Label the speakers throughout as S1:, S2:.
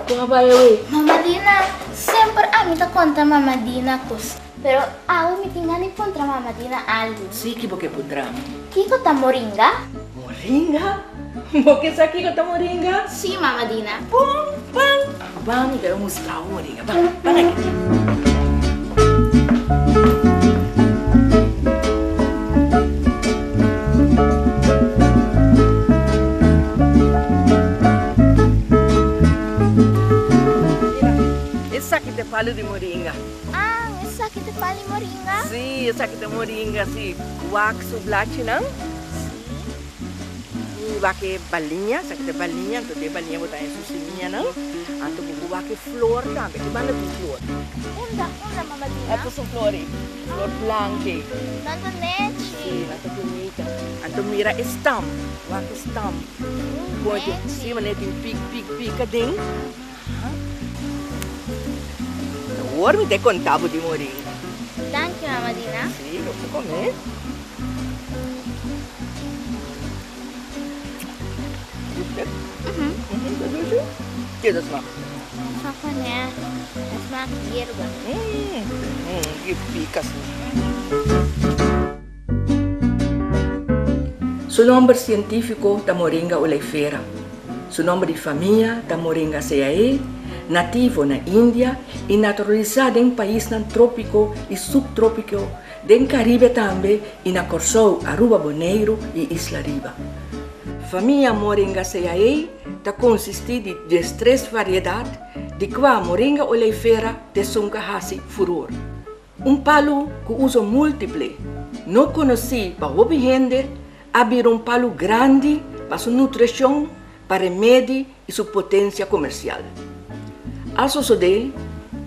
S1: Kon a bai awe?
S2: Mama Dina, semper ami ta konta Mama Dina kos. Pero awe mi tin gana di puntra Mama Dina algu.
S1: Si, ki bo ke puntra mi?
S2: Kiko ta moringa?
S1: Moringa? Bo ke sa kiko ta moringa?
S2: Si, Mama Dina.
S1: Bon, ban. Ban, mi ta bai mustra bo moringa. Ban, ban aki. Mira, esaki ta e palu di moringa.
S2: Ah, esaki ta e palu di moringa?
S1: Sí, esaki ta moringa, sí. Wak su blachinan.
S2: Sí.
S1: I wak e baliña, esaki ta e baliña, anto den e baliña bo ta haña su simianan. Anto bo por wak e flor tambe, ki banda tin flor?
S2: Unda, unda, mama Dina?
S1: Esta su flor ei, flor blanke.
S2: Nan ta nechi.
S1: Sí, nan ta bunita. Anto mira e stam, wak e stam.
S2: Nechi.
S1: Sí, manera tin pik, pik, pik aden. Awor mi ta konta bo di moringa.
S2: Danki, mama Dina.
S1: Sí, bo por come. Gusta? Mhm. Ta dushi? Ke ta smak?
S2: Smak manera, ta smak yerba.
S1: Ki pika si. Su nomber sientífiko ta Moringa oleifera. Su nomber di famia ta Moringaceae, nativo na India i naturalisá den paisnan trópiko i suptrópiko, den Karibe tambe i na Kòrsou, Aruba, Boneiru i Isla Riba. Famia Moringaceae ta konsistí di diestres variedat, di kua Moringa oleifera t'esun ka hasi furor. Un palu ku uso múltiple, no konosí pa hopi hende, a bira un palu grandi pa su nutrishon, pa remedi i su potensia komersial. A sosodé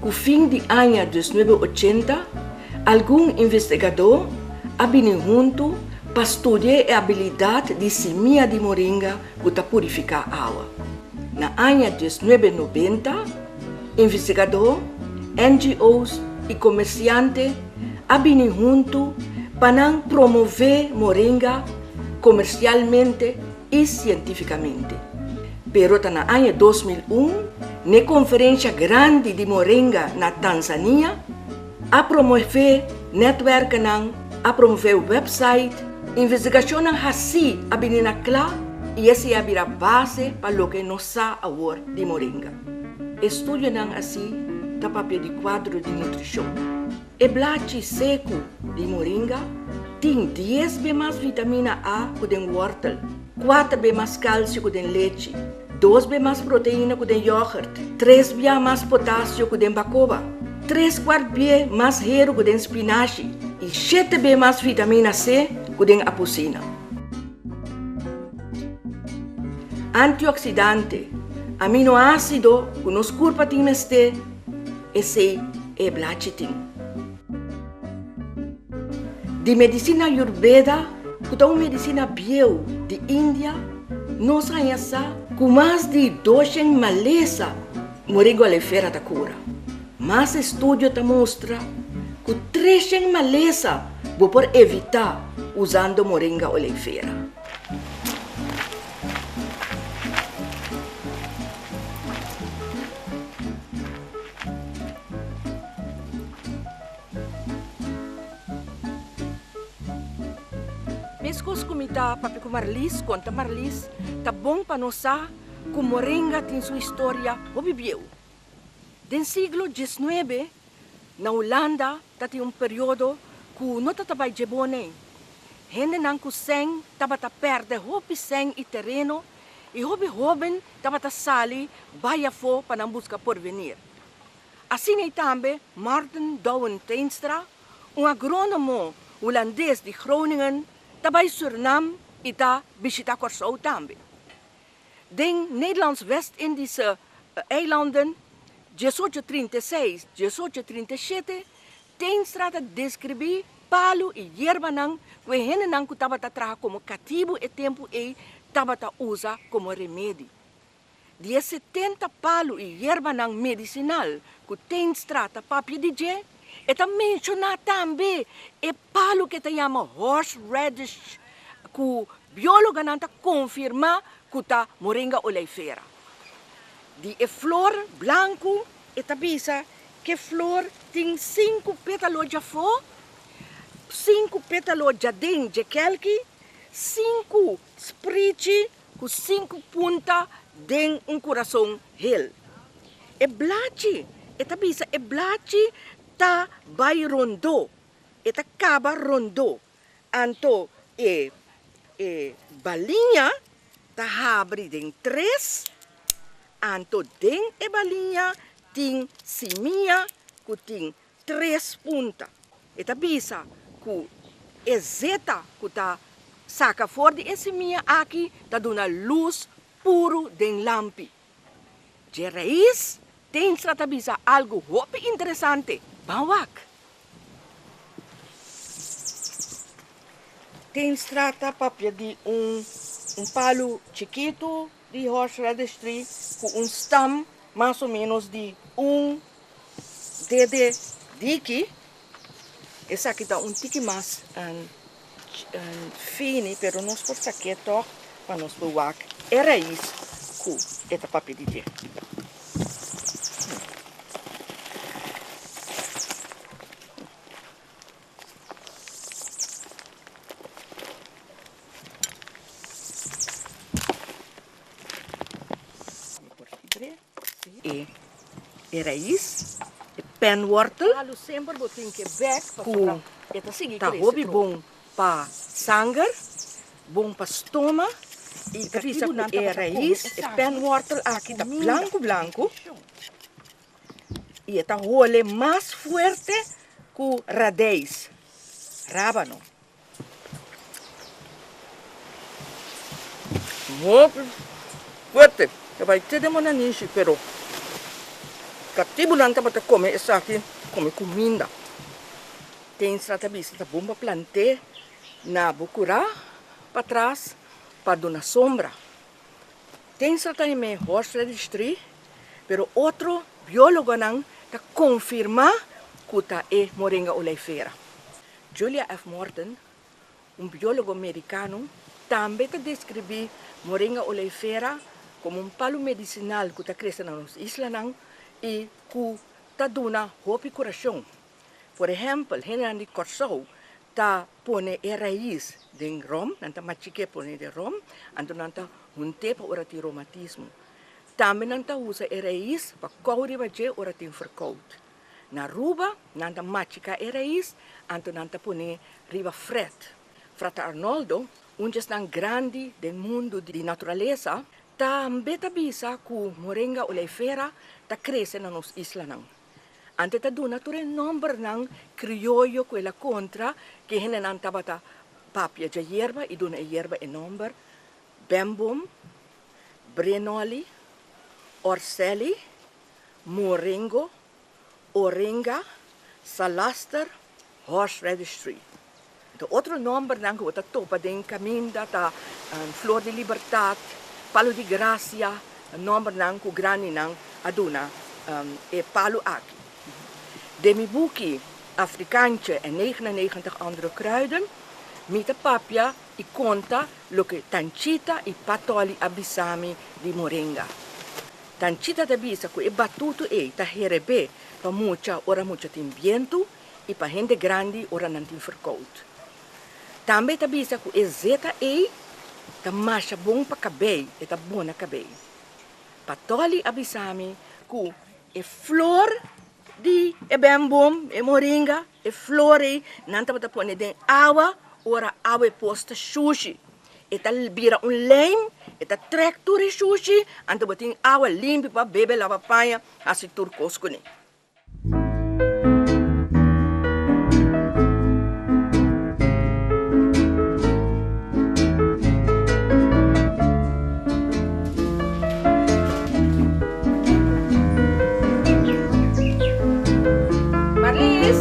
S1: ku fin di aña diesnuebe ochenta, algun investigadó a bini huntu pa studia e abilidat di simia di moringa ku ta purifiká awa. Na aña diesnuebe nobenta, Investigadó, NGO's i komersiante a bini huntu pa nan promové moringa komersialmente i sientífikamente. Pero ta na aña 2001, n'e konferensha grandi di moringa na Tanzania, a promové nètwèrkenan, a promové wèpsait, investigashonnan hasí a bini na kla i esei a bira base pa loke nos sa awor di moringa. Estudionan así ta papia di kuadro di nutrishon. E blachi seku di moringa tin dies be mas vitamina A ku den wòrtel, kuater be mas kalsio ku den lechi, dos be mas proteina ku den yògert, tres bia mas potasio ku den bakoba, tres kuart bie mas heru ku den spinashi i shete be mas vitamina C ku den apusina. Antioksidante, aminoásido ku nos kurpa tin mester, esei e blachi tin. Di medisina Ayurveda, ku ta un medisina bieu di India, nos haña sa ku mas di doshen malesa moringa oleifera ta kura. Mas estudio ta mustra ku treshen malesa bo por evitá usando moringa oleifera. Meskos ku mi ta papia ku Marlies, konta Marlies, ta bon pa nos sa ku moringa tin su historia hopi bieu. Den siglo diesnuebe, na Hulanda ta tin un periodo ku no ta ta bai dje bon ei. Hendenan ku sèn tabata pèrdè hopi sèn i tereno i hopi hóben tabata sali bai afó pa nan buska porvenir. Asina ei tambe Marten Douwen Teenstra, un agrónomo hulandes di Groningen, ta bai Surnam i ta bishitá Kòrsou tambe. Den Nederlands West-Indische Eilanden, 1836, 1837, Teenstra ta deskribí palu i yerbanan ku e hendenan ku tabata traha komo katibu e tempu ei tabata usa komo remedi. Di e setenta palu i yerbanan medisinal ku Teenstra ta papia di dje, e ta menshoná tambe e palu ku e ta yama horseradish ku biólogonan ta konfirmá ku ta Moringa oleifera. Di e flor blanku e ta bisa ku e flor tin sinku pétalo djafó, sinku pétalo djaden dje kèlki, sinku sprichi ku sinku punta den un kurason hel. E blachi, e ta bisa e blachi ta bai rondó, e ta kaba rondó. Anto e e baliña ta habri den tres, anto den e baliña tin simia ku tin tres punta. E ta bisa ku e zeta ku ta saka for di e simia aki ta duna lus puru den lampi. Dje rais, Teenstra ta bisa algu hopi interesante. Ban wak! Teenstra ta papia di un un palu chikitu di horseradish tree ku un stam mas o ménos di un dede diki. Esaki ta un tiki mas fini, pero nos por sak'é tòg pa nos por wak e rais ku e ta papia di dje. E rais, e penwortel, ku ta hopi bon pa sanger, bon pa stoma i ta bisa ku e rais, e penwortel aki ta blanku blanku i e ta hole mas fuerte ku radijs, rábano. Hopi fuerte ta bai te den bo nanishi pero katibunan tabata kome esaki kome kuminda. Tenstra ta bisa ta bon pa plant'é na bo kurá patras pa duna sombra. Tenstra ta him'é horseradish tree pero otro biólogonan ta konfirmá ku ta e moringa oleifera. Julia F. Morton, un biólogo merikano, tambe ta deskribí Moringa oleifera komo un palu medisinal ku ta krese na nos islanan i ku ta duna hopi kurashon. Por ehèmpel, hendenan di Kòrsou ta pone e rais den ròm, nan ta machik'é pone den ròm, anto nan ta hunt'é pa ora tin romatismo. Tambe nan ta usa e rais pa kou riba dje ora tin ferkout. Na Aruba nan ta machica e rais anto nan ta pone riba fret. Frater Arnoldo, un djesnan grandi den mundu di naturalesa, tambe ta bisa cu moringa oleifera ta crece na nos islanan. Ante ta duna tur e nombernan crioyo cu el a contra cu e hendenan tabata papia dje yerba y duna e yerba e nomber Bemboom, Brenoli, Orselli, moringo, oringa, salaster, horseradish tree. De otro nombernan ku bo ta topa den kaminda ta flor di libertat, palu di grasia, nombernan ku grandinan a duna e palu aki. Den mi buki Afrikaantje en 99 andere kruiden mi ta papia i konta loke Tanchita i Patoli a bisa mi di moringa. Tanchita ta bisa ku e batutu ei ta herebé pa mucha ora mucha tin bientu i pa hende grandi ora nan tin ferkout. Tambe e ta bisa ku e zeta ei ta masha bon pa kabei, e ta bona kabei. Patoli a bisa mi ku e flor di e bèmbom, e moringa, e flor ei nan tabata pone den awa ora awa e pos ta shushi. E ta bira un lijm, e ta trek tur e shushi, anto bo tin awa limpi pa bebe, laba paña, hasi tur kos kuné. Marlies!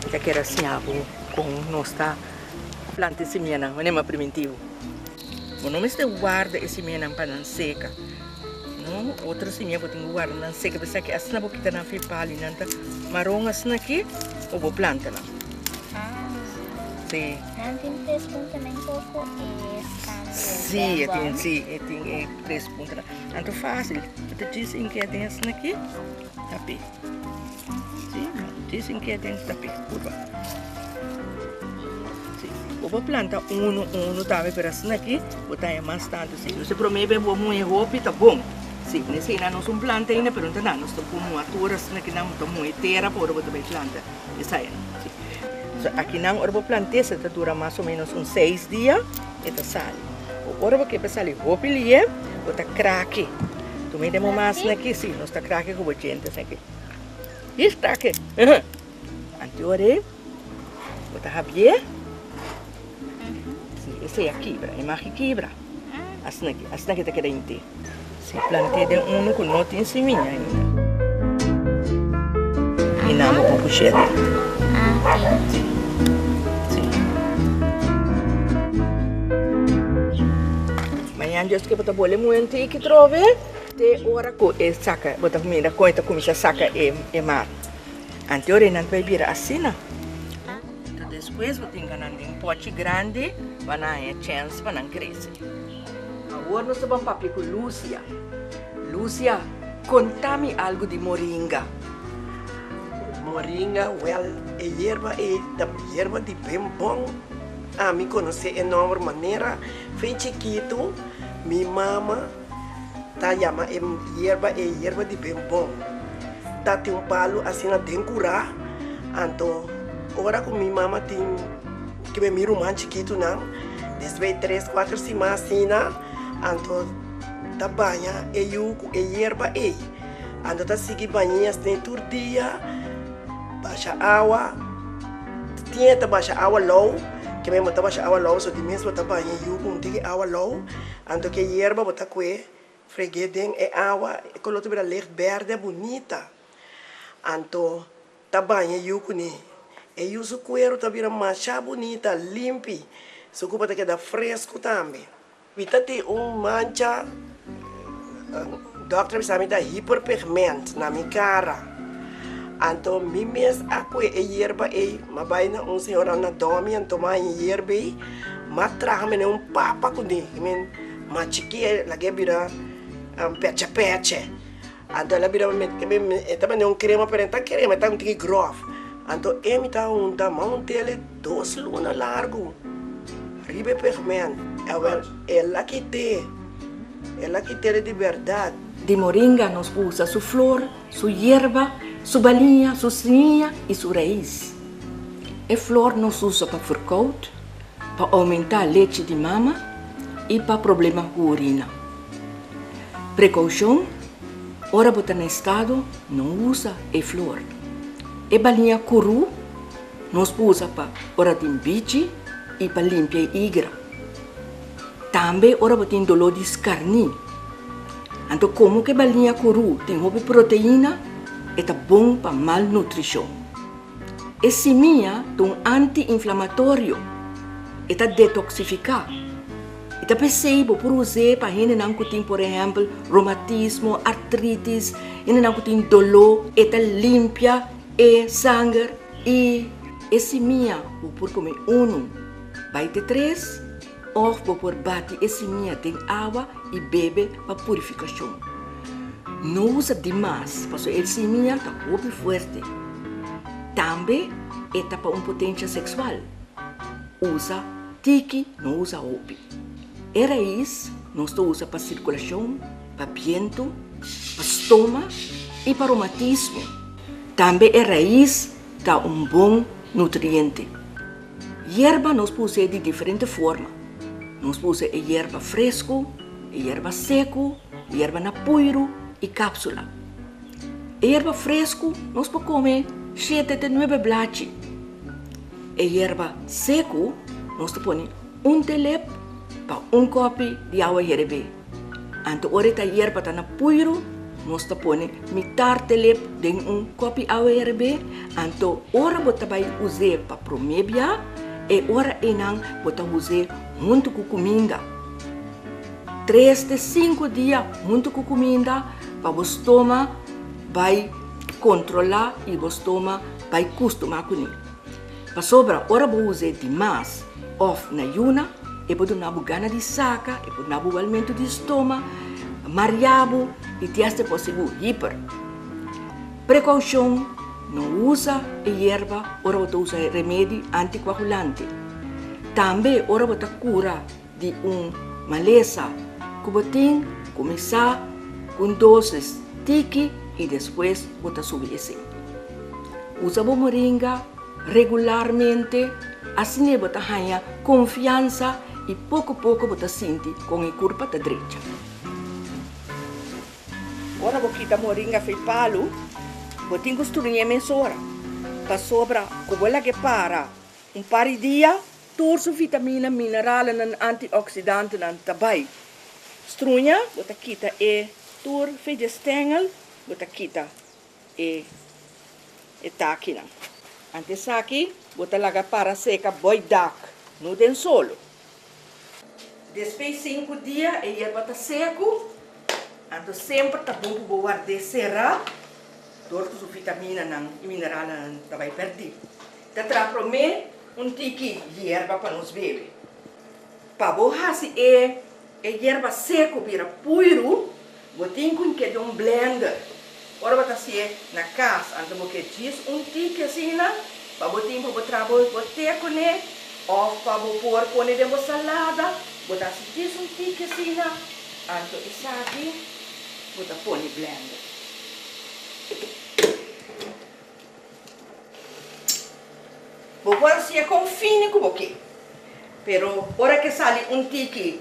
S1: Ta kere siña bo kon nos ta planta e simianan manera mi a priminti bo. Bo no mester warda e simianan pa nan seka, no. No, otro simia bo tin ku warda nan seka p'esaki asina bo kita nan fi pali nan ta maron asina aki o bo planta nan. Si.
S2: Nan tin tres puntanan koko e stampi
S1: Si, e tin si e tin e tres puntanan. Anto fácil, bo ta djis inke den asina aki tapi. Si, djis inke den tapi kurba. Si, bo por planta uno uno tambe pero asina aki bo ta haña mas tantu. Si, nos e prome be bo muhe hopi ta bon. Si, nesei nan nos un planta ainda pero no ta nan nos ta por muha tur asina aki nan bo ta muhe tera pa ora bo ta bai planta esei. Si, so aki nan ora bo plant'é sa ta dura mas o menos un seis dia e ta sali. Ora bo ke pa sali hopi lié bo ta krake. Tuma e demo mas aki, si, nos ta krake ku bo djente asina aki. Is krake. Anto ora ei bo ta habié. Si, esei a kibra, e mag kibra. Asina aki, asina aki ta keda inté. Si plant'é den unu ku no tin simia ainda. I nan bo por push'é den. Si, si. Mañan Dios ke bo ta bole muhe un tiki trobe. Te ora ku e saka, bo ta mira kon e ta kuminsá saka e mar. Anto ora nan ta bai bira asina. Anto despues bo tin nan den pochi grandi pa nan haña chèns pa nan krese. Awor nos ta ban papia ku Lucia. Lucia, konta mi algu di moringa.
S3: Moringa, wèl, e yerba ei ta yerba di ben bon. Ami konosé e nòmber manera fe chikitu mi mama ta yama e yerba ei yerba di ben bon. Ta tin un palu asina den kurá, anto ora ku mi mama tin kibe mi ruman chikitunan, despues di tres kuater siman asina, anto ta baña e yu ku e yerba ei. Anto ta sigui bañ'é asina tur dia, basha awa, tin e ta basha awa lou, kibe bo ta basha awa lou, so di mes bo ta baña e yu ku un tiki awa lou. Anto ke yerba bo ta kue freg'é den e awa, e koló ta bira licht bèrdè bunita. Anto ta baña e yu kuné. E yu su kueru ta bira masha bunita, limpi. Su kupa ta keda fresku tambe. Mi ta tin un mancha, dòkter a bisa mi ta hiperpigment na mi kara. Anto mi mes a kue e yerba ei, m'a bai na un señora na Domi anto m'a haña e yerba ei, m'a traha mene un papa kuné, i men m'a chiki'e lag'e bira peche peche. Anto el a bira e ta mene un krema pero e no ta krema, e ta un tiki gròf. Anto e mi ta hunta, m'a hunt'el dos luna largu riba e pigment. Awel el a kit'é, el a kit'é di bèrdat.
S1: Di moringa nos usa su flor, su yerba, su baliña, su simia i su rais. E flor nos usa pa verkoud, pa oumentá lechi di mama i pa problema ku urina. Prekoushon, Ora bo ta na estado, no usa e flor. E baliña kurú nos por usa pa ora tin bichi i pa limpia e igra. Tambe ora bo tin doló di skarní. Anto komo ku e baliña kurú tin hopi proteina, e ta bon pa malnutrishon. E simia ta un anti-inflamatorio, e ta detoksifiká. I ta p'esei bo por us'é pa hendenan ku tin por ehèmpel romatismo, artritis, hendenan ku tin doló, e ta limpia e sanger i e simia bo por kome unu bai te tres. Òf bo por bati e simia den awa i bebe pa purifikashon. No usa dimas, pasobra e simia ta hopi fuerte. Tambe e ta pa un potensia seksual. Usa tiki, no usa hopi. E rais nos ta usa pa sirkulashon, pa bientu, pa stoma i pa romatismo. Tambe e rais ta un bon nutriente. Yerba nos por us'é di diferente forma. Nos por usa e yerba fresku, e yerba seku, e yerba na puiru i kapsula. E yerba fresku nos por kome shete te nuebe blachi. E yerba seku nos ta pone un telep pa un kòpi di awa herebé. Anto ora e ta yerba ta na puiru, nos ta pone mitar telep den un kopi awa herbé. Anto ora bo ta bai us'é pa promé bia, e ora einan bo ta us'é huntu ku kuminda. Tres te sinku dia huntu ku kuminda pa bo stoma bai kontrolá i bo stoma bai kustumá kuné. Pasobra ora bo us'é dimas òf na yuna, e por duna bo gana di saka, e por duna bo walmentu di stoma, maria bo i te hasta por hasi bo hiper. Prekoushon, No usa e yerba ora bo ta usa e remedi antikoagulante. Tambe ora bo ta kura di un malesa ku bo tin, kuminsá ku un dosis tiki i despues bo ta subi esei. Usa bo moringa regularmente, asina bo ta haña konfiansa i poko poko bo ta sinti kon e kurpa ta drecha. Ora bo kita moringa fei palu, bo tin ku struñ'é mesora, pasobra ku bo lag'é para un par di dia, tur su vitamina, mineralnan, antioksidantenan ta bai. Struña, bo ta kita e tur fei dje stengel, bo ta kita e e takinan. Ante esaki bo ta laga para seka boi dak, no den solo. Despues sinku dia e yerba ta seku, anto semper ta bon ku bo ward'é será dor ku su vitaminanan i mineralnan ta bai pèrdí. Ta traha promé un tiki yerba pa nos bebe. Pa bo hasi e e yerba seku bira puiru, bo tin ku keda un blender. Ora bo ta hasié na kas, anto bo ke djis un tiki asina pa bo tin pa bo traha bo te kuné òf pa bo por pone den bo salada, bo ta hasi djis un tiki asina, anto esaki bo ta pone blender. Bo por hasié kon fini ku bo ke, pero ora ke sali un tiki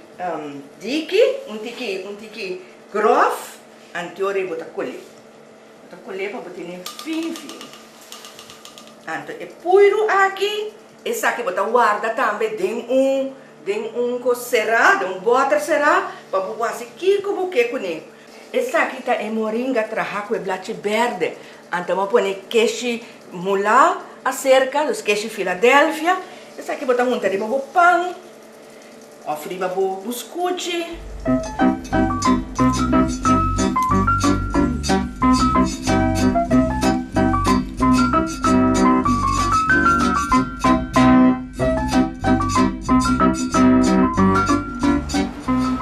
S1: diki, un tiki un tiki gròf, Anteora bo ta kolé. Bo ta kolé pa bo tene fin fin. Anto e puiru aki, esaki bo ta warda tambe den un den un kos será, den un bòter será, pa bo por hasi kiko bo ke kuné. Esaki ta e moringa trahá ku e blachi bèrdè. Anto bo a pone keshi mulá aserka, dus keshi Philadelphia. Esaki bo ta hunta riba bo pan. Of riba bo buskuchi.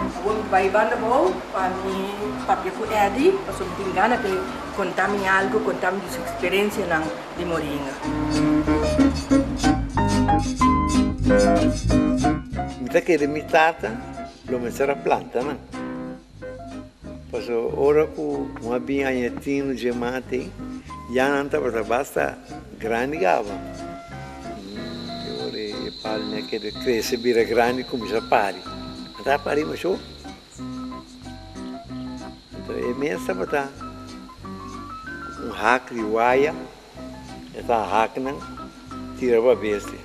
S1: Awor mi bai banda bou pa mi papia ku Eddie pasobra mi tin gana pa e konta mi algu, konta mi di su eksperensianan di moringa.
S4: Mi ta kere mi tata lo mester a planta nan. Pasobra ora ku un a bin haña tinu dje mate, ya nan tabata basta grandi gaba. E ora e palmi a keda krese bira grandi kuminsá pari. Nan ta pari masho. Anto e mes tabata un hak di waya, e ta hak nan tira pa bestia.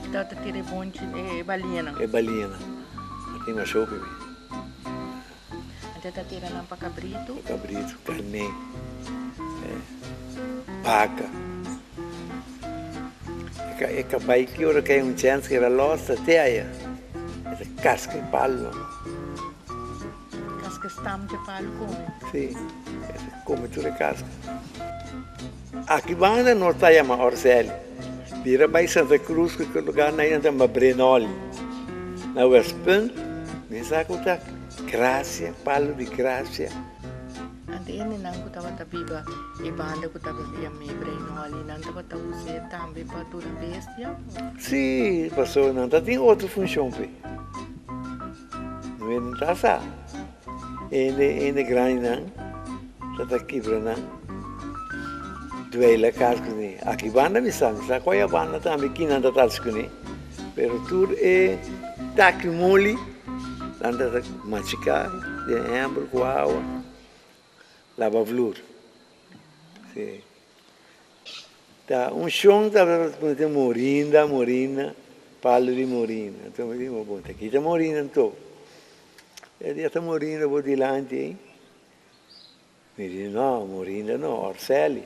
S1: E tabata tira e bonchi, e baliñanan.
S4: E baliñanan. A tin masho bibi.
S1: Anto e ta tira nan pa kabritu.
S4: Pa kabritu, karné, baka. E kabai ki ora kai un chèns ku era lòs ta te aya. E ta kaska e palu.
S1: Kaska e stam dje palu kome.
S4: Si, e ta kome tur e kaska. Aki banda nos ta yama Orseli. Bira bai Santa Cruz ku ki lugar nan ta yama Brenoli. Na Westpunt mi sa ku ta Gracia, palu di Gracia.
S1: Ante e hendenan ku tabata biba e banda ku tabata yam'é Breinoli, nan tabata us'é tambe pa duna bestia?
S4: Sí, pasobra nan ta tin otro funshon p'e. No e ta sa. Hende, hende grandinan ta ta kibra nan duela kas kuné. Aki banda mi sa, mi sa ku aya banda tambe kinan ta ta hasi kuné, pero tur e taki moli nan ta ta machiká den ember ku awa, laba vlur. Sí. Ta un shon tabata pone te morinda, morinda, palu di morinda. Anto mi di, bon, ta kita morinda anto. E di, esta morinda bo dilanti ei? Mi di, no, morinda no, orseli.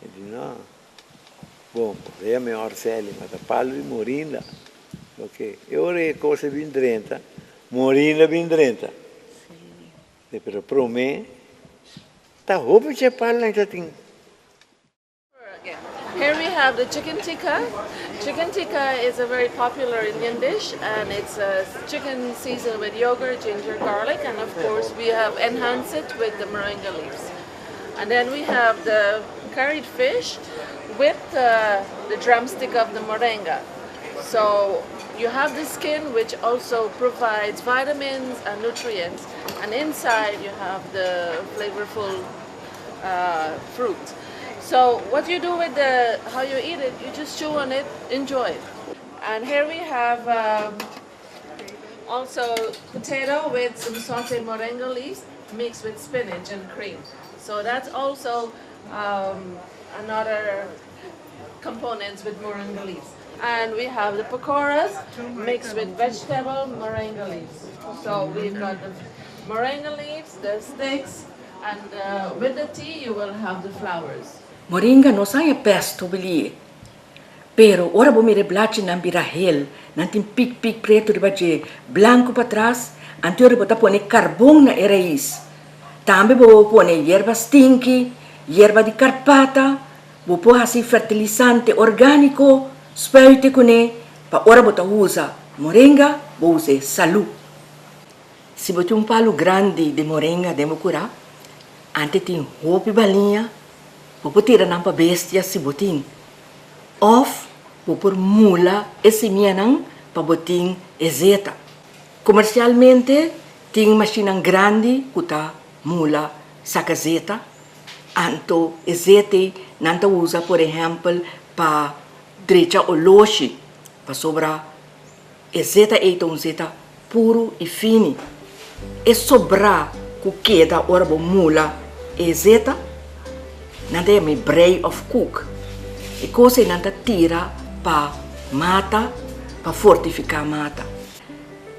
S4: E di, no. Bon, bo yama e orseli, ma ta palu di morinda. Oke, e ora e kos a bin drenta. Morinda bin drenta. Pero promé ta hopi dje palunan ta tin.
S5: Here we have the chicken tikka. Chicken tikka is a very popular Indian dish and it's a chicken seasoned with yogurt, ginger, garlic and of course we have enhanced it with the moringa leaves. And then we have the curried fish with the, the drumstick of the moringa. So you have the skin which also provides vitamins and nutrients and inside you have the flavorful uh, fruit. So what you do with the, how you eat it, you just chew on it, enjoy it. And here we have um, also potato with some sauteed moringa leaves mixed with spinach and cream. So that's also um, another components with moringa leaves. And we have the pakoras mixed with vegetable moringa leaves. So we've got the moringa leaves, the sticks, and uh, with the tea you will have the flowers.
S1: Moringa no sa haña pèst hopi lié. Pero ora bo mira e blachinan bira hel, nan tin pik pik pretu riba dje, blanku patras, anto ora bo ta pone karbon na e rais. Tambe bo por pone yerba stinki, yerba di karpata, bo por hasi fertilisante orgániko, spuite kuné pa ora bo ta usa moringa bo us'é salú. Si bo tin un palu grandi di moringa den bo kurá, ante tin hopi baliña, bo por tira nan pa bestia si bo tin. Òf bo por mula e simianan pa bo tin e zeta. Komersialmente tin mashinnan grandi ku ta mula saka zeta, anto e zeta ei nan ta usa por ehèmpel pa drecha oloshi, pasobra e zeta ei ta un zeta puru i fini. E sobrá ku keda ora bo mula e zeta, nan ta yama brei òf kuk. E kos ei nan ta tira pa mata, pa fortifiká mata.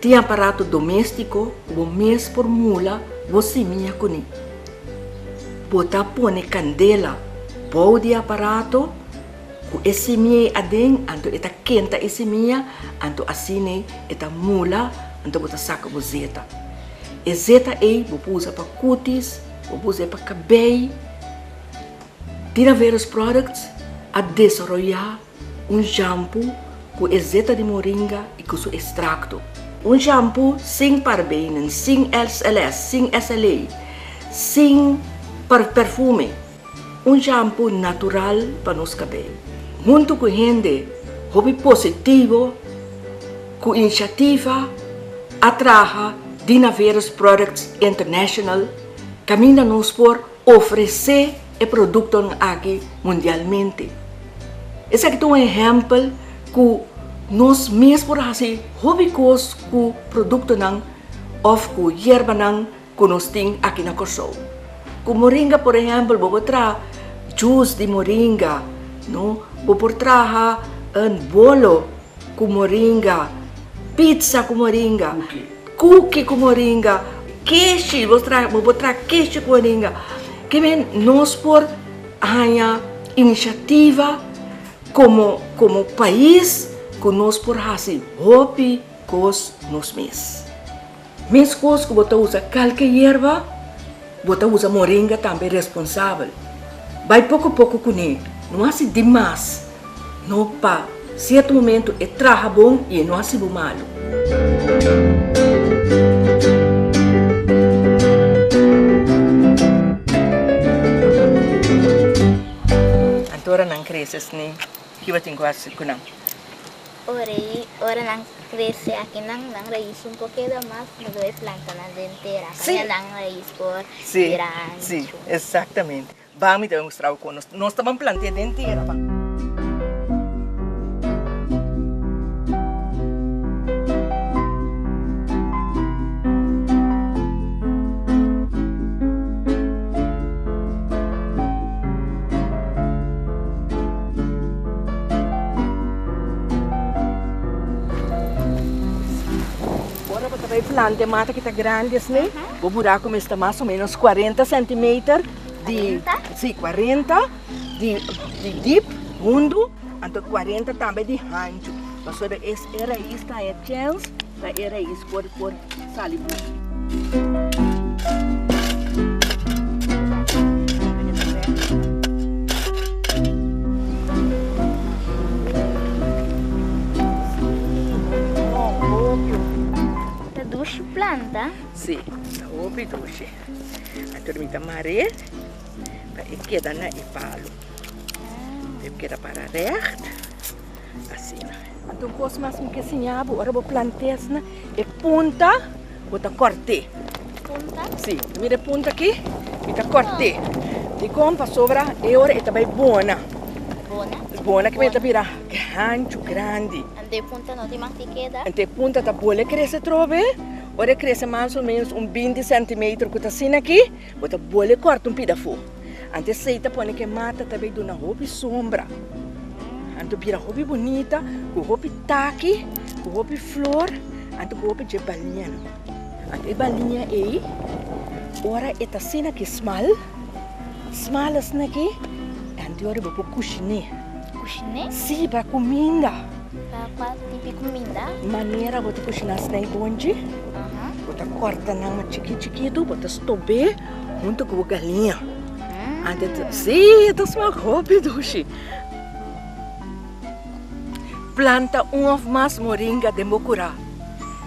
S1: Tin aparato doméstiko ku bo mes por mula bo simia kuné. Bo ta pone kandela bou di e aparato ku e simia ei aden, anto e ta kenta e simia, anto asina ei e ta mula, anto bo ta saka bo zeta. E zeta ei bo por usa pa kutis, bo por usa pa kabei. Tiraveros Products a desaroyá Un shampoo ku e zeta di moringa i ku su estrakto. Un shampoo sin parabenen, sin SLS, sin SLA, sin perfume. Un shampoo natural pa nos kabei. Huntu ku hende hopi positivo ku inisiativa a traha Dinaveras Products International kaminda nos por ofresé e produktonan aki mundialmente. Esaki ta un ehèmpel ku nos mes por hasi hopi kos ku produktonan òf ku yerbanan ku nos tin aki na Kòrsou. Ku moringa por ehèmpel bo por traha jus di moringa, no? Bo por traha un bolo ku moringa, pizza ku moringa, kuki ku moringa, keshi, bo traha bo por traha keshi ku moringa. Ke men nos por haña inisiativa komo komo pais ku nos por hasi hopi kos nos mes. Meskos ku bo ta usa kalke yerba, bo ta usa moringa tambe responsabel. Bai poko poko kuné, no hasi dimas, no pa sierto momento e traha bon i e no hasi bo malu. Anto ora nan krese sni, kiba tin ku hasi ku nan?
S2: Ora i ora nan krese aki nan, nan rais un por keda mas, no debe planta nan den tera, pasobra nan rais por bira anchu.
S1: Sí, exactamente. Ban mi ta bai mustra bo kon nos, nos ta ban plant'é den tera. Ban. Ora bo ta bai planta e mata ki ta grandi asina, bo buraku mester ta mas o menos cuarenta centimeter di, si, cuarenta di dip, hundu, anto cuarenta tambe di hanchu, pasobra e rais ta haña chèns. Pa e rais por por sali bon.
S2: Ta dushi planta.
S1: Si, ta hopi dushi. Anto mi ta mar'é pa e keda na e palu. E keda para règt. Asina. Anto un kos mas mi ke siña bo, ora bo plant'é asina, e punta bo ta kòrt'é.
S2: Punta?
S1: Si, mira e punta aki, mi ta kòrt'é. Dikon? Pasobra e ora e ta bai bona.
S2: Bona?
S1: Bona ke ta bira hanchu, grandi.
S2: Anto e punta no tin mas di keda?
S1: Anto e punta ta bole krese atrobe, ora e krese mas o ménos un binti sèntimetro ku ta asina aki, Bo ta bole kòrta un pida afó. Anto esei ta pone ku e mata ta bay duna hopi sombra. Anto bira hopi bunita, ku hopi taki, ku hopi flor, anto ku hopi dje baliñanan. Anto e baliña ei, ora e ta asina ki smal, smal asina aki, anto ora bo por kushiné.
S2: Kushiné?
S1: Sí, pa kuminda.
S2: Pa kua tipo di kuminda?
S1: Manera bo ta kushiná snijboontje. Bo ta kòrta nan mas chikit chikitu, bo ta stob'é huntu ku bo galiña. Anto ta, sí, e ta smak hopi dushi. Planta un òf mas moringa den bo kurá.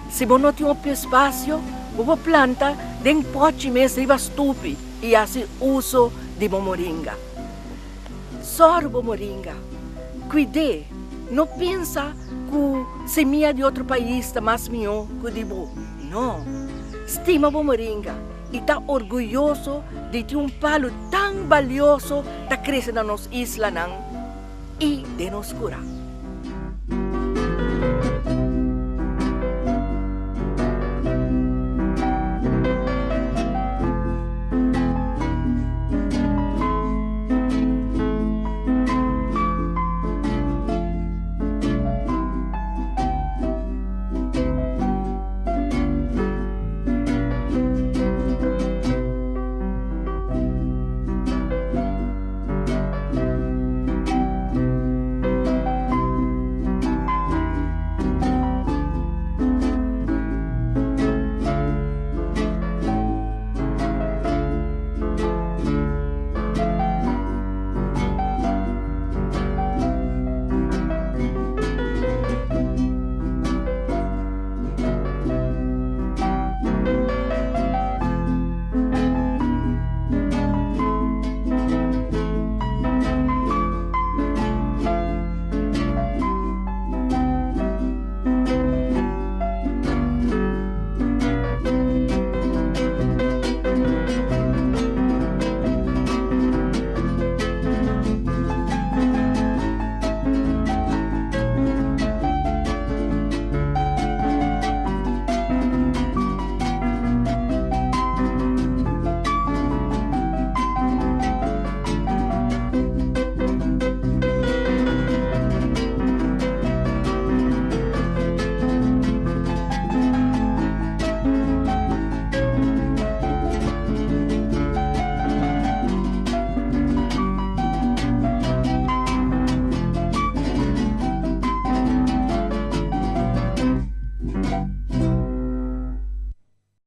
S1: Si bo no tin hopi espasio, bo por planta den pòchi mes riba stupi i hasi uso di bo moringa. Sòru bo moringa, kuid'é, no pensa ku semia di otro pais ta mas mihó ku di bo. No! Stima bo moringa i ta orguyoso di tin un palu tan balioso ta krese na nos islanan i den nos kura.